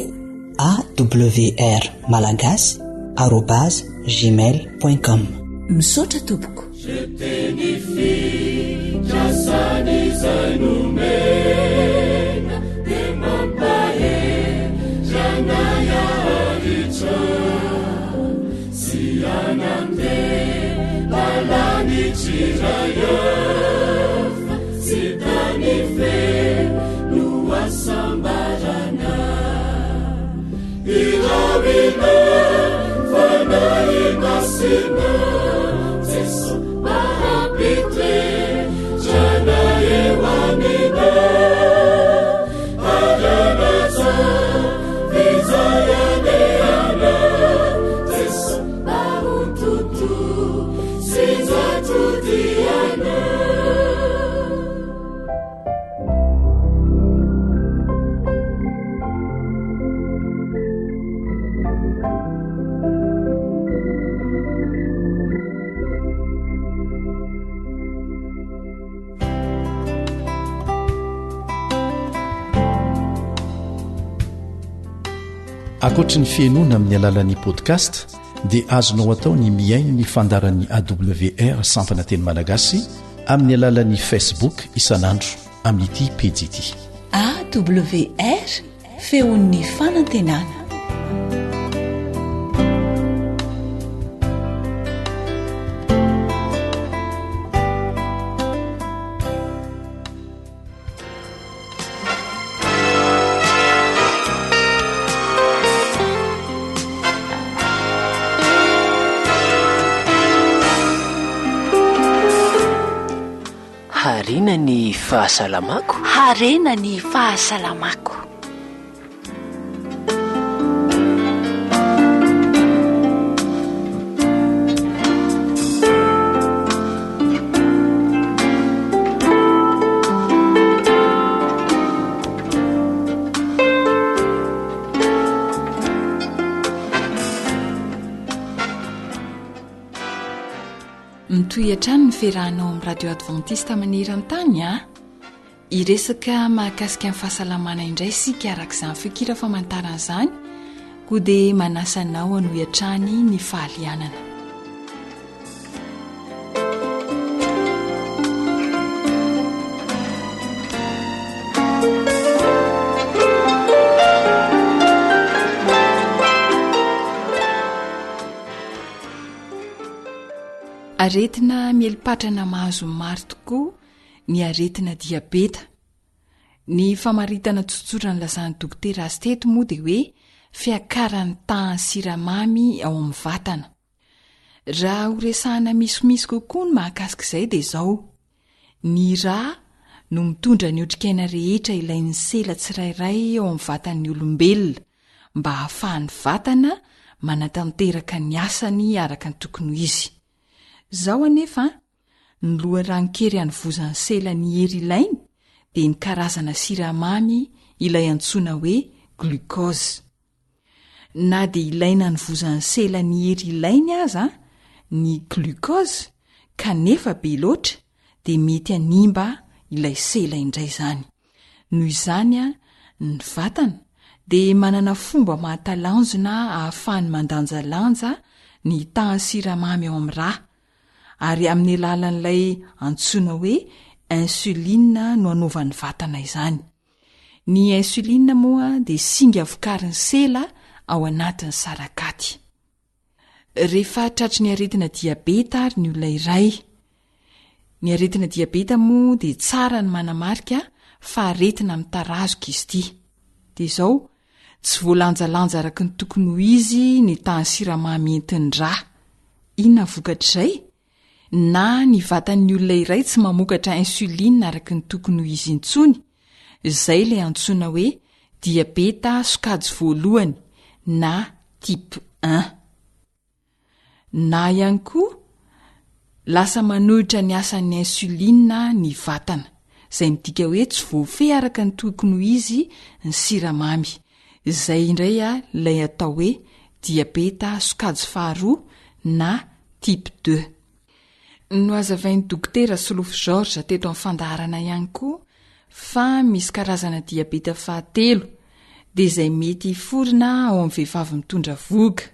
Awr malagasy arobase gmail point com. Misaotra tompoko. Ankoatry ny fihainoana amin'ny alalan'ny podcast dia azonao atao ny mihaino ny fandaharan'ny AWR sampana teny malagasy amin'ny alalan'ny Facebook isan'andro. amin'ity pejy ity. AWR, feon'ny fanantenana. Harena ny fahasalamako. Harena ny fahasalamako. Mitohy hatrany ny fiarahanao amin'ny radio adventiste maneran-tany a! Hiresaka mahakasika ny fahasalamana indray isika araka izany fikira famantarana izany, koa dia manasa anao hanohy hatrany ny fahalianana. Aretina mieli-patrana mahazo maro tokoa ny aretina diabeta. Ny famaritana tsotsotra nilazan'ny dokotera azy teto moa dia hoe fiakaran'ny tahan'ny siramamy ao amin'ny vatana. Raha ho resahana misimisy kokoa ny mahakasika izay dia izao, ny rà no mitondra ny otrikaina rehetra ilain'ny sela tsirairay ao amin'ny vatan'ny olombelona mba hahafahan'ny vatana manatanteraka ny asany araka ny tokony ho izy. Izao anefa, Ny loharanon-kery hanovozan'ny sela ny hery ilainy dia ny karazana siramamy ilay antsoina hoe glucose. Na dia ilaina hanovozan'ny sela ny hery ilainy aza ny glucose kanefa be loatra dia mety hanimba ilay sela indray izany. Noho izany, ny vatana dia manana fomba mahatalanjona ahafahany mandanjalanja ny tahan'ny siramamy ao amin'ny rà, ary amin'ny alalan'ilay antsoina hoe insuline no anaovan'ny vatana izany. Ny insuline moa dia singa vokarin'ny sela ao anatin'ny sarakaty. Rehefa tratry ny aretina diabeta ary ny olona iray, ny aretina diabeta moa dia tsara ny manamarika fa aretina mitarazoka izy ity. Dia izao, tsy voalanjalanja araka ny tokony ho izy ny tahan'ny siramamy entin'ny rà. Inona ny vokatr'izay? Na ny vatan'ny olona iray tsy mamokatra insuline araka ny tokony ho izy intsony, izay ilay antsoina hoe diabeta sokajy voalohany na type un. Na ihany koa lasa manohitra ny asan'ny insuline ny vatana, izay midika hoe tsy voafehy araka ny tokony ho izy ny siramamy. Izay indray ilay atao hoe diabeta sokajy faharoa na type deux. Nohazavain'ny Dokotera Solofo Georges teto amin'ny fandaharana ihany koa fa misy karazana diabeta fahatelo, dia izay mety hiforona ao amin'ny vehivavy mitondra vohoka,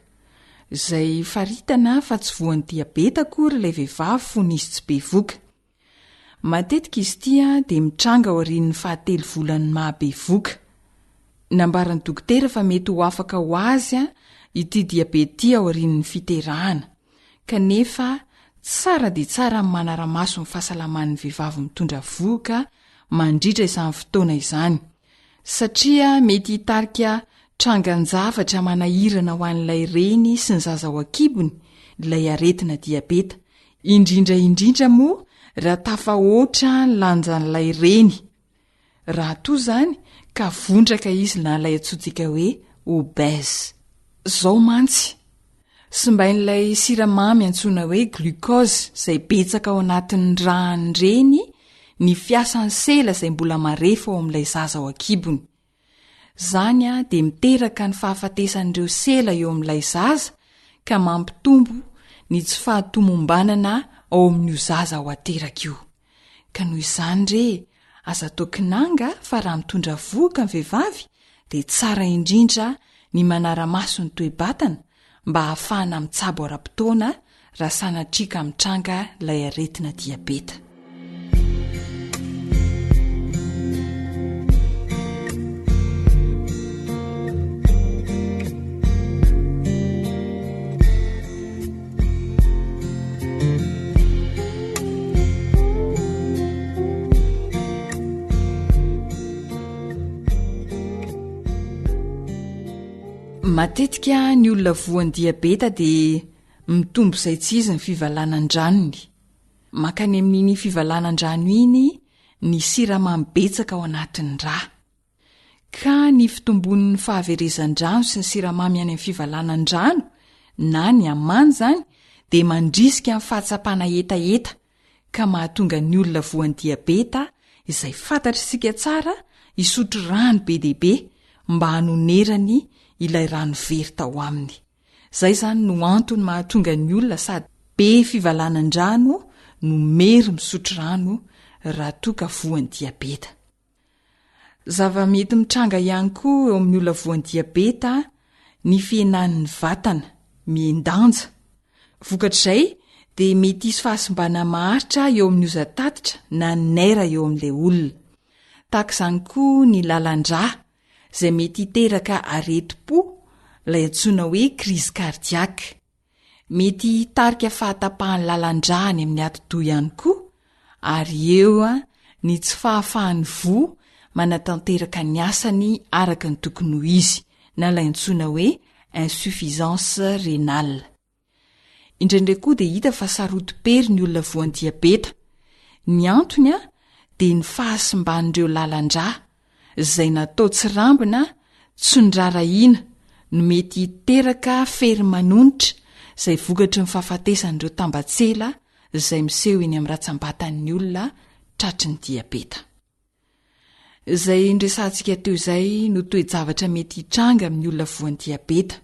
izay faritana fa tsy voan'ny diabeta akory ilay vehivavy fony izy tsy bevoka. Matetika izy ity dia mitranga aorian'ny fahatelo volan'ny maha bevoka. Nambaran'ny dokotera fa mety ho afaka ho azy ity diabeta ity aorian'ny fiterahana. Kanefa tsara dia tsara ny manara-maso ny fahasalaman'ny vehivavy mitondra vohoka mandritra izany fotoana izany, satria mety hitarika trangan-javatra manahirana ho an'ilay reny sy ny zaza ao an-kibony ilay aretina diabeta, indrindra indrindra moa raha tafahoatra ny lanjan'ilay reny, raha toa izany ka vondraka izy na ilay antsointsika hoe obèse. Izao mantsy, simbain'ilay siramamy antsoina hoe glucose izay betsaka ao anatin'ny ràn'ny reny ny fiasan'ny sela izay mbola marefo ao amin'ilay zaza ao an-kibony. Izany dia miteraka ny fahafatesan'ireo sela eo amin'ilay zaza ka mampitombo ny tsy fahatomombanana ao amin'io zaza ho ateraka io. Ka noho izany re, aza atao kinanga fa raha mitondra vohoka ny vehivavy dia tsara indrindra ny manara-maso ny toe-batana mba hahafahana mitsabo ara-potoana raha sanatria ka mitranga ilay aretina diabeta. Matetika ny olona voan'ny diabeta dia mitombo izay tsy izy ny fivalanan-dranony. Mankany amin'iny fivalanan-drano iny ny siramamy betsaka ao anatin'ny ra. Ka ny fitombon'ny fahaverezan-drano sy ny siramamy any amin'ny fivalanan-drano na ny amany izany dia mandrisika ny fahatsapana hetaheta ka mahatonga ny olona voan'ny diabeta izay fantatr'isika tsara hisotro rano be dia be mba hanonerany ilay rano very tao aminy. Izay izany no antony mahatonga ny olona sady be fivalanan-drano no mery misotro rano raha toa ka voan'ny diabeta. Zava-mety mitranga ihany koa eo amin'ny olona voan'ny diabeta ny fihenan'ny vatana, mihen-danja. Vokatr'izay dia mety hisy fahasimbana maharitra eo amin'ny hoza-tatitra na ny nerf eo amin'ilay olona. Tahaka izany koa ny lalan-drà izay mety hiteraka aretim-po ilay antsoina hoe crise cardiaque. Mety hitarika fahatapahan'ny lalan-drà any amin'ny atidoha ihany koa ary eo ny tsy fahafahan'ny voa manatanteraka ny asany araka ny tokony ho izy na ilay antsoina hoe insuffisance rénale. Indraindray koa dia hita fa sarotim-pery ny olona voan'ny diabeta. Ny antony dia ny fahasimban'ireo lalan-drà izay natao tsirambina tsy noraharahiana no mety hiteraka fery manonitra izay vokatry ny fahafatesan'ireo tambatsela izay miseho eny amin'ny ratsambatan'ny olona tratry ny diabeta. Izay noresahantsika teo izay no toe-javatra mety hitranga amin'ny olona voan'ny diabeta.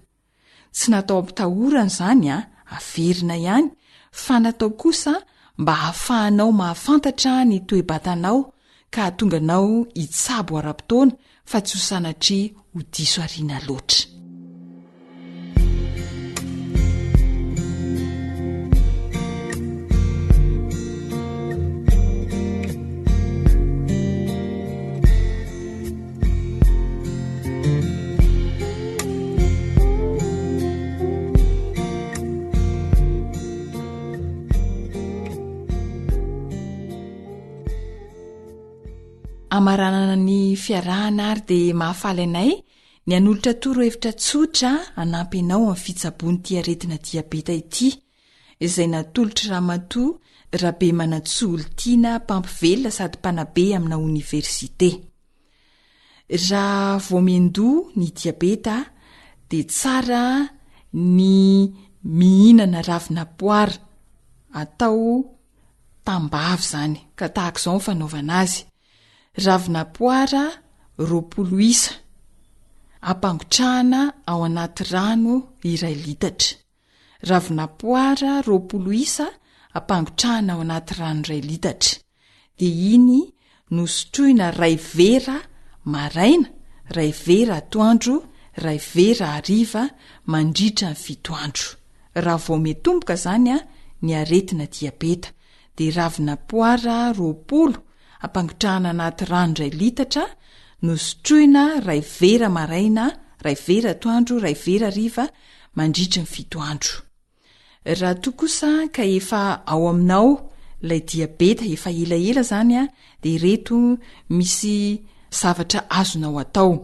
Tsy natao hampitahorana izany an, averina ihany, fa natao kosa mba hahafahanao mahafantatra ny toe-batanao ka hahatonga anao hitsabo ara-potoana fa tsy ho sanatria ho diso aoriana loatra. Amaranana ny fiarahana ary dia mahafaly anay ny hanolotra torohevitra tsotra hanampy anao amin'ny fitsaboan'ity aretina diabeta ity. izay natolotr'i Ramatoa Rabemanantsoa Holitiana mpampivelona sady mpanabe amina oniversite. Raha vao miandoha ny diabeta dia tsara ny mihinana ravina poara, atao tambavy izany, ka tahaka izao ny fanaovana azy, ravina poara 20 isa, ampangotrahana ao anaty rano iray litatra. Ravina poara 20 isa ampangotrahana ao anaty rano iray litatra. Dia iny no sotroina ray vera maraina, ray vera atoandro, ray vera hariva mandritra ny fito andro. Raha vao miatomboka izany ny aretina diabeta dia ravina poara 20 Ampangotrahana anaty rano iray litatra, nosotroina iray vera maraina, iray vera atoandro, iray vera hariva mandritry ny fito andro. Raha toa kosa ka efa ao aminao ilay diabeta, efa elaela izany dia ireto misy zavatra azonao atao.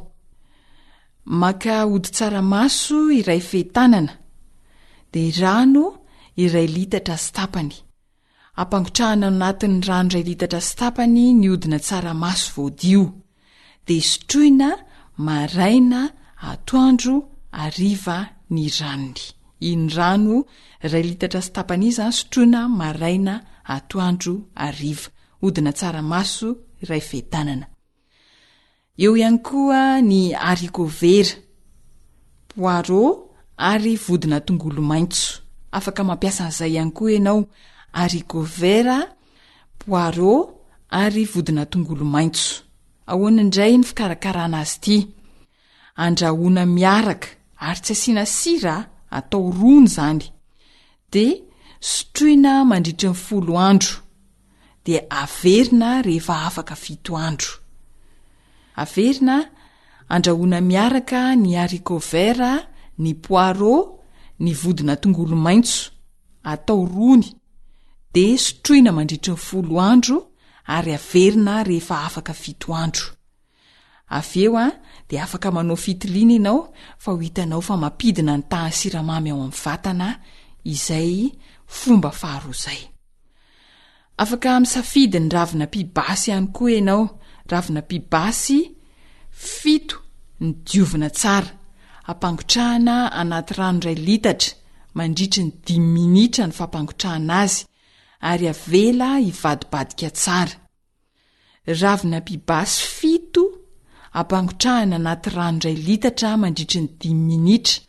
Maka hodi-tsaramaso iray fehi-tanana, dia rano iray litatra sy tapany. Ampangotrahana ao anatin'ny rano iray litatra sy tapany ny hodina tsaramaso voadio. Dia sotroina maraina, atoandro, hariva ny ranony. Iny rano iray litatra sy tapany iny izany sotroina maraina, atoandro, hariva. Hodina tsaramaso iray fehi-tanana. Eo ihany koa ny haricots verts, poireaux ary vodina tongolo maitso. Afaka mampiasa an'izay ihany koa ianao, haricots verts, poireaux ary vodina tongolo maitso. Ahoana indray ny fikarakarana azy ity? Andrahoina miaraka ary tsy asiana sira, atao rony izany. Dia sotroina mandritry ny folo andro. dia averina rehefa afaka fito andro. Averina andrahoina miaraka ny haricots verts, ny poireaux, ny vodina tongolo maitso, atao rony, dia sotroina mandritry ny folo andro ary averina rehefa afaka fito andro. Avy eo dia afaka manao fitiliana ianao fa ho hitanao fa mampidina ny tahan'ny siramamy ao amin'ny vatana izay fomba faharoa izay. Afaka misafidy ny ravina pibasy ihany koa ianao, ravina pibasy fito nodiovina tsara, ampangotrahana anaty rano iray litatra mandritry ny dimy minitra ny fampangotrahana azy ary avela hivadibadika tsara. Ravina pibasy fito ampangotrahana anaty rano iray litatra mandritry ny dimy minitra,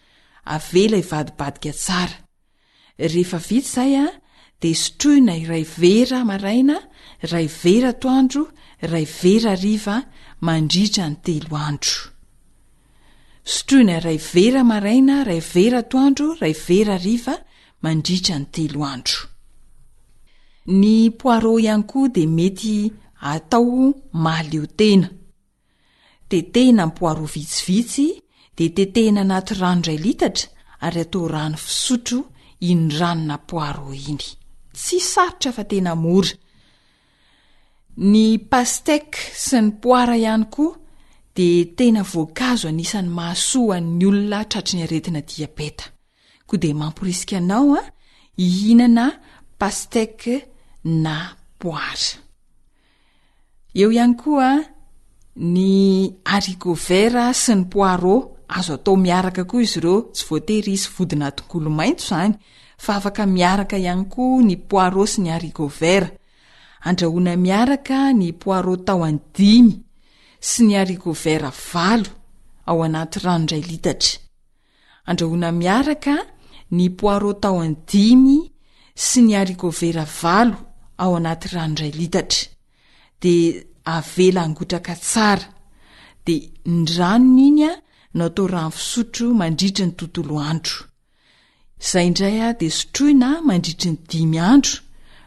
avela hivadibadika tsara. Rehefa vita izay dia sotroina iray vera maraina, iray vera atoandro, iray vera hariva mandritra ny telo andro. Sotroina iray vera maraina, iray vera atoandro, iray vera hariva mandritra ny telo andro. Ny poireau ihany koa dia mety atao mahaleo tena. Tetehina ny poireau vitsivitsy dia tetehina anaty rano iray litatra ary atao rano fisotro iny ranona poireau iny. Tsy sarotra fa tena mora. Ny pastèque sy ny poara ihany koa dia tena voankazo anisan'ny mahasoa an'ny olona tratry ny aretina diabeta. Koa dia mamporisika anao hihinana pastèque na poara. Eo ihany koa ny haricots verts sy ny poireaux, azo atao miaraka koa izy ireo, tsy voatery hisy vodina tongolo maitso izany fa afaka miaraka ihany koa ny poireaux sy ny haricots verts. Andrahoina miaraka ny poireaux tahony dimy sy ny haricots verts valo ao anaty rano iray litatra. Andrahoina miaraka ny poireau tahony dimy sy ny haricots verts valo ao anaty rano iray litatra. Dia avela hangotraka tsara. Dia ny ranony iny no atao rano fisotro mandritry ny tontolo andro. Izay indray dia sotroina mandritry ny dimy andro,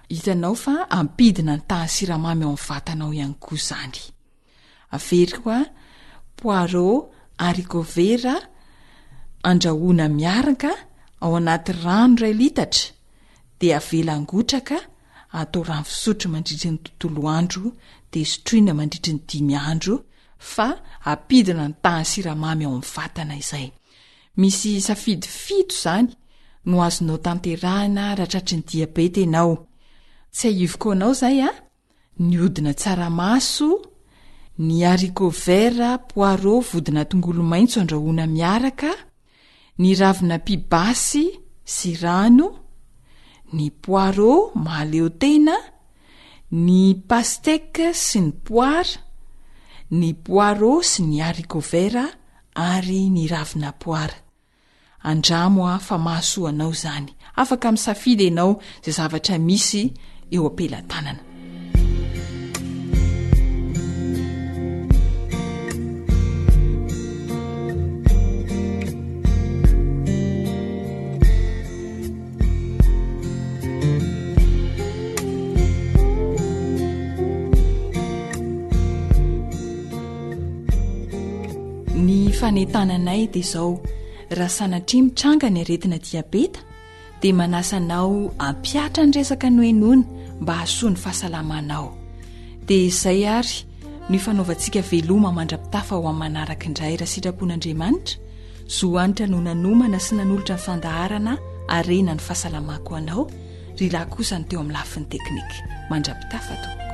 hitanao fa hampidina ny tahan'ny siramamy ao amin'ny vatanao ihany koa izany. Averiko a, poireau, haricot vert andrahoina miaraka ao anaty rano iray litatra dia avela hangotraka, atao rano fisotro mandritry ny tontolo andro dia sotroina mandritry ny dimy andro fa ampidina ny tahan'ny siramamy ao amin'ny vatana izay. Misy safidy fito izany no azonao tanterahina raha tratry ny diabeta ianao. Tsiahiviko anao izay a! ny hodina tsaramaso, ny haricots verts, poireaux, vodina tongolo maitso andrahoina miaraka, ny ravina pibasy sy rano, ny poireaux mahaleo tena, ny pastèque sy ny poire, ny poireaux sy ny haricots verts ary ny ravina poire. Andramo aho fa mahasoa anao izany. Afaka misafidy ianao izay zavatra misy eo am-pelatanana. Ny fanentananay dia izao, raha sanatria mitranga ny aretina diabeta dia manasa anao hampihatra ny resaka nohenoina mba hahasoa ny fahasalamanao. Dia izay ary no ifanaovantsika veloma mandra-pitafa ho amin'ny manaraka indray raha sitrapon'Andriamanitra, Zo Hanitra no nanomana sy nanolotra ny fandaharana Harena ny fahasalamako ho anao, Ry lahy kosa ny teo amin'ny lafiny teknika. Mandra-pitafa tompoko.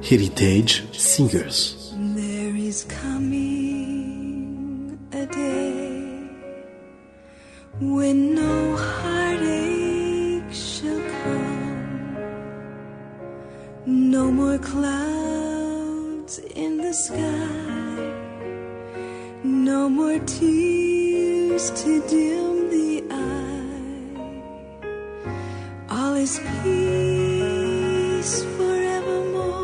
Heritage Singers. There is coming a day when no heartache shall come, no more clouds in the sky, no more tears to dim the eye. All is peace forevermore.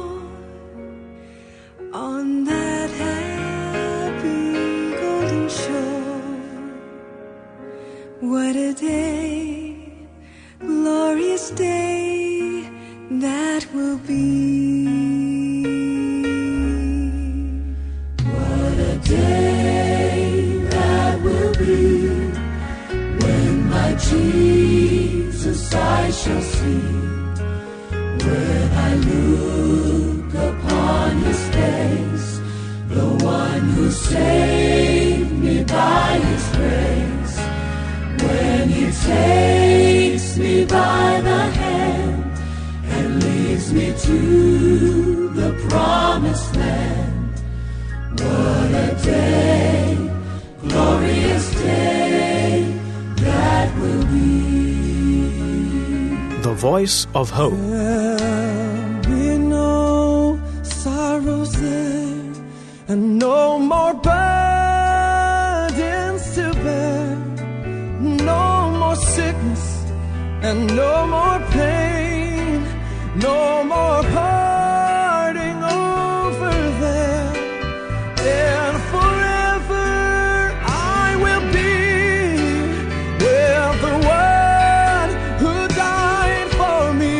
What a day, glorious day that will be. What a day that will be when my Jesus I shall see. When I look upon his face, the one who saved me by his grace. When he takes me by the hand and leads me to the promised land. What a day, glorious day that will be. The Voice of Hope. There'll be no sorrows there and no more burdens to bear, no more sickness and no more pain, no more parting over there. And forever I will be with the one who died for me.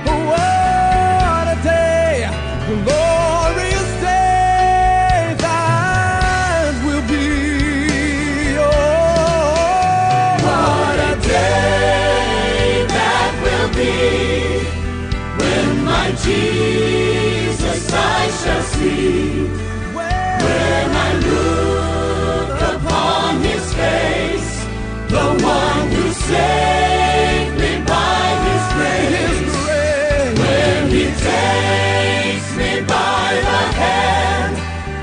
What a day, glorious day that will be. Oh, what a day that will be when my Jesus I shall see. When I look upon his face, the one who saved me by his grace. When he takes me by the hand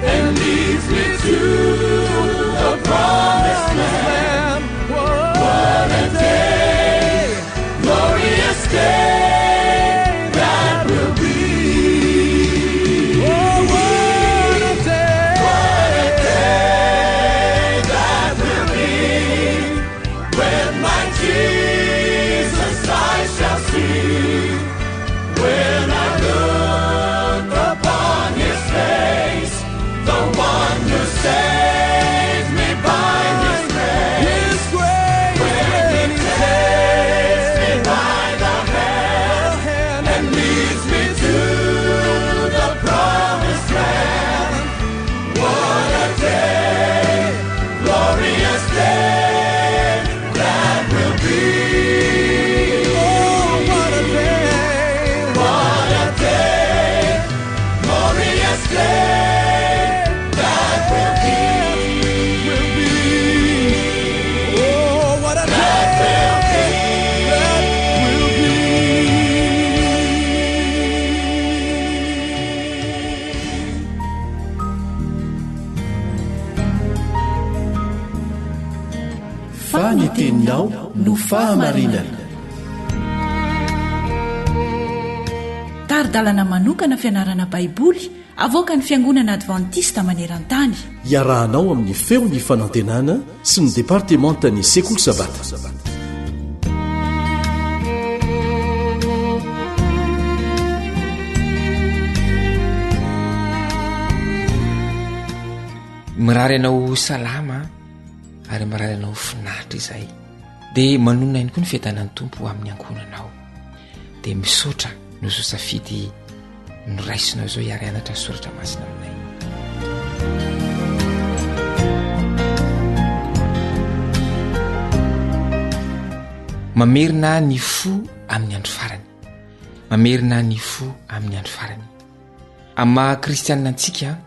and leads me to the promised land. What a day, glorious day that will be. Oh, what a day, what a day that will be. When my Jesus I shall see. When I look upon his face, the one who saved me by his grace. When he takes me by the hand and leads me to the promised land. What a day, glorious day that will be. Oh, what a day, what a day, glorious day that will be. Will be. Oh, what a day that will be. Fa ny teninao no fahamarinana. Tari-dalana manokana fianarana Baiboly avoakan'ny Fiangonana Advantista maneran-tany. Iarahanao amin'ny Feon'ny Fanantenana sy ny Departemantan'ny Sekoly Sabata. Mirary anao ho salama ary mirary anao ho finaritra izahay. Dia manonona ihany koa ny fiadanan'ny Tompo ho amin'ny ankohonanao. Dia misaotra no zo safidy noraisinao izao hiara-hianatra ny soratra masina aminay. Mamerina ny fo amin'ny andro farany. Mamerina ny fo amin'ny andro farany. Amin'ny maha kristianina antsika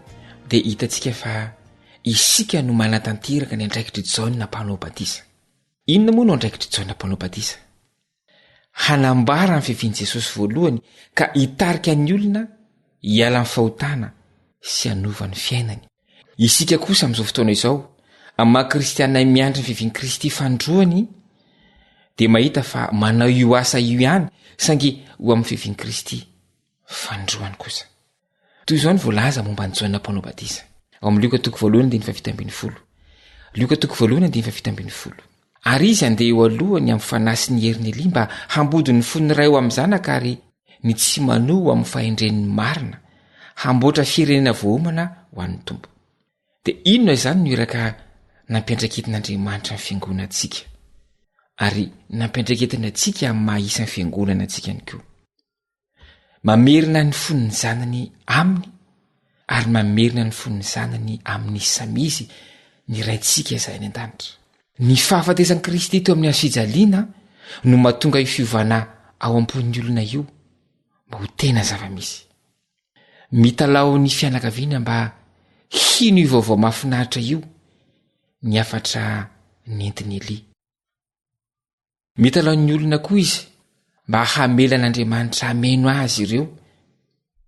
dia hitantsika fa isika no manatanteraka ny andraikitr'i Jaona mpanao batisa. Inona moa no andraikitr'i Jaona mpanao batisa? Hanambara ny fiavian'i Jesosy voalohany ka hitarika ny olona hiala amin'ny fahotana sy hanova ny fiainany. Isika kosa amin'izao fotoana izao, amin'ny maha kristiana miandry ny fiavian'i Kristy fanindroany, dia mahita fa manao io asa io ihany saingy ho amin'ny fiavian'i Kristy fanindroany kosa. Toy izao ny voalaza momba an'i Jaona Mpanao Batisa, ao amin'ny Lioka toko voalohany andininy faha-17. Lioka toko voalohany andininy faha-17. Ary izy handeha eo alohany amin'ny fanahy sy ny herin'i Elia mba hambody ny fon'ny ray ho amin'ny zanaka ary ny tsy manoa ho amin'ny fahendren'ny marina, hamboatra firenena voaomana ho an'ny Tompo. Dia inona izany no iraka nampiandraiketin'Andriamanitra ny fiangonantsika? ary nampiandraiketiny antsika amin'ny maha isan'ny fiangonana antsika ihany koa. Mamerina ny fon'ny zanany aminy ary mamerina ny fon'ny zanany amin'izy samy izy ny Raintsika izay any an-danitra. Ny fahafatesan'i Kristy teo amin'ny hazo fijaliana no mahatonga io fiovana ao am-pon'ny olona io mba ho tena zava-misy. Mitalaho ny fianakaviana mba hino io vaovao mahafinaritra io ny hafatra nentin'i Elia. Mitalaho ny olona koa izy mba hamela an'Andriamanitra hameno azy ireo,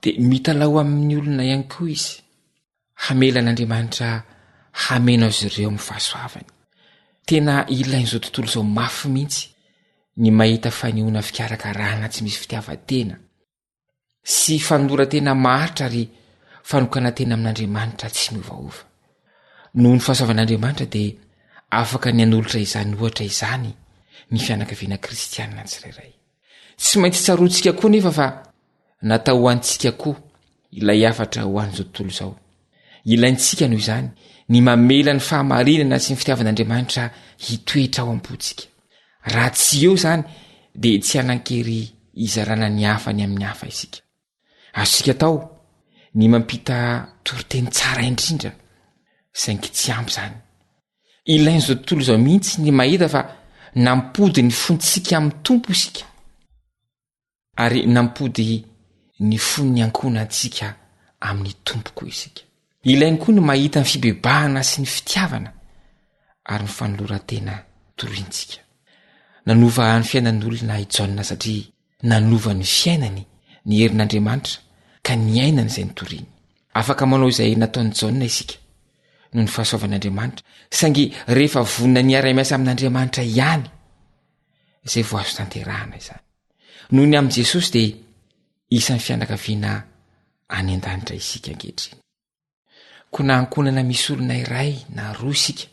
dia mitalaho amin'ny olona ihany koa izy hamela an'Andriamanitra hameno azy ireo amin'ny fahasoavany. Tena ilain'izao tontolo izao mafy mihitsy ny mahita fanehoana fikarakarana tsy misy fitiavan-tena. sy fanoloran-tena maharitra ary fanokanan-tena amin'Andriamanitra tsy miovaova. Noho ny fahasoavan'Andriamanitra dia afaka ny hanolotra izany ohatra izany ny fianakaviana kristianina tsirairay. Tsy maintsy tsaroantsika koa nefa fa natao ho antsika koa ilay hafatra ho an'izao tontolo izao. Ilaintsika noho izany ny mamela ny fahamarinana sy ny fitiavan'Andriamanitra hitoetra ao am-pontsika. Raha tsy eo izany dia tsy hanan-kery hizarana ny hafany amin'ny hafa isika. Azontsika atao ny mampita toriteny tsara indrindra, saingy tsy ampy izany. Ilain'izao tontolo izao mihitsy ny mahita fa nampody ny fontsika amin'ny Tompo isika. Ary nampody ny fon'ny ankohonantsika amin'ny Tompo koa isika. Ilainy koa ny mahita ny fibebahana sy ny fitiavana ary ny fanoloran-tena torintsika. Nanova ny fiainan'olona i Jaona satria nanova ny fiainany ny herin'Andriamanitra ka niainany izay nitoriany. Afaka manao izay nataon'i Jaona isika noho ny fahasoavan'Andriamanitra, saingy rehefa vonona ny hiara-miasa amin'Andriamanitra ihany izay vao azo tanterahana izany. Noho ny amin'i Jesosy dia isan'ny fianakaviana any an-danitra isika ankehitriny. Koa na ankohonana misy olona iray na roa isika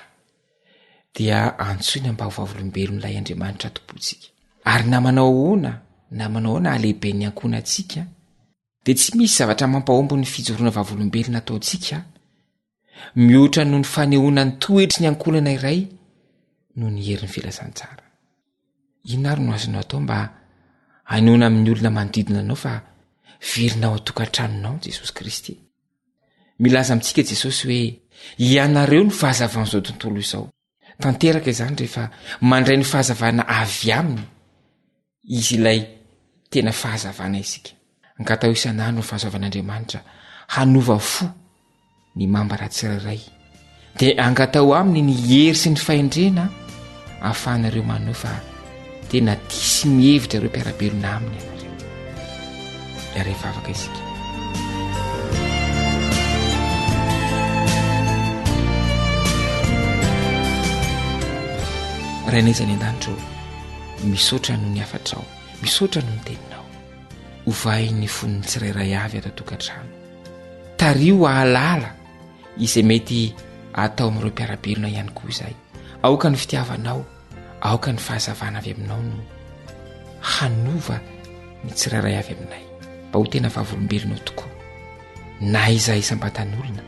dia antsoina mba ho vavolombelon'ilay Andriamanitra tompontsika. Ary na manao ahoana na manao ahoana halehiben'ny ankohonantsika dia tsy misy zavatra mampahomby ny fijoroana vavolombelona ataontsika mihoatra noho ny fanehoana ny toetry ny ankohonana iray noho ny herin'ny filazantsara. Inona ary no azonao atao mba hanehoana amin'ny olona manodidina anao fa velona ao an-tokantranonao Jesosy Kristy? Milaza amintsika Jesosy hoe ianareo no fahazavan'izao tontolo izao. Tanteraka izany rehefa mandray ny fahazavana avy aminy Izy ilay tena fahazavana isika. Angataho isan'andro ny fahasoavan'Andriamanitra hanova fo ny mambra tsirairay. Dia angataho aminy ny hery sy ny fahendrena ahafahanareo maneho fa tena tia sy mihevitra ireo mpiara-belona aminy ianareo. Hiara hivavaka isika. Rainay izay any an-danitra ô, misaotra noho ny hafatrao, misaotra noho ny teninao. Ovay ny fon'ny tsirairay avy ato an-tokantrano. Tariho hahalala izay mety atao amin'ireo mpiara-belona ihany koa izay. Aoka ny fitiavanao, aoka ny fahazavana avy aminao no hanova ny tsirairay avy aminay mba ho tena vavolombelonao tokoa na izahay isam-batan'olona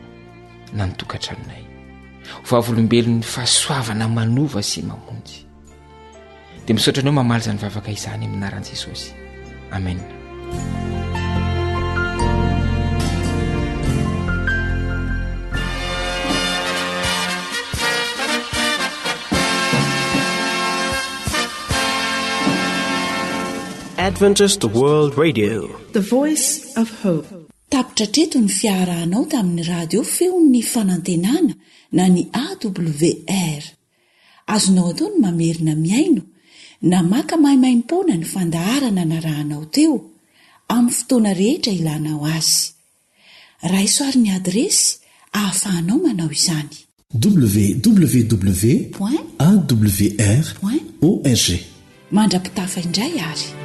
na ny tokantranonay. Ho vavolombelon'ny fahasoavana manova sy mamonjy. Dia misaotra anao mamaly izany vavaka izany amin'ny anaran'i Jesosy. Amen. Adventist World Radio. The Voice of Hope. Tapitra hatreto ny fiarahanao tamin'ny radio feon'ny fanantenana na ny AWR. Azonao atao ny mamerina mihaino na maka maimaimpoana ny fandaharana narahanao teo, amin'ny fotoana rehetra ilanao azy. Raiso àry ny adiresy ahafahanao manao izany. Www. Awr. Org. Mandra-pitafa indray ary.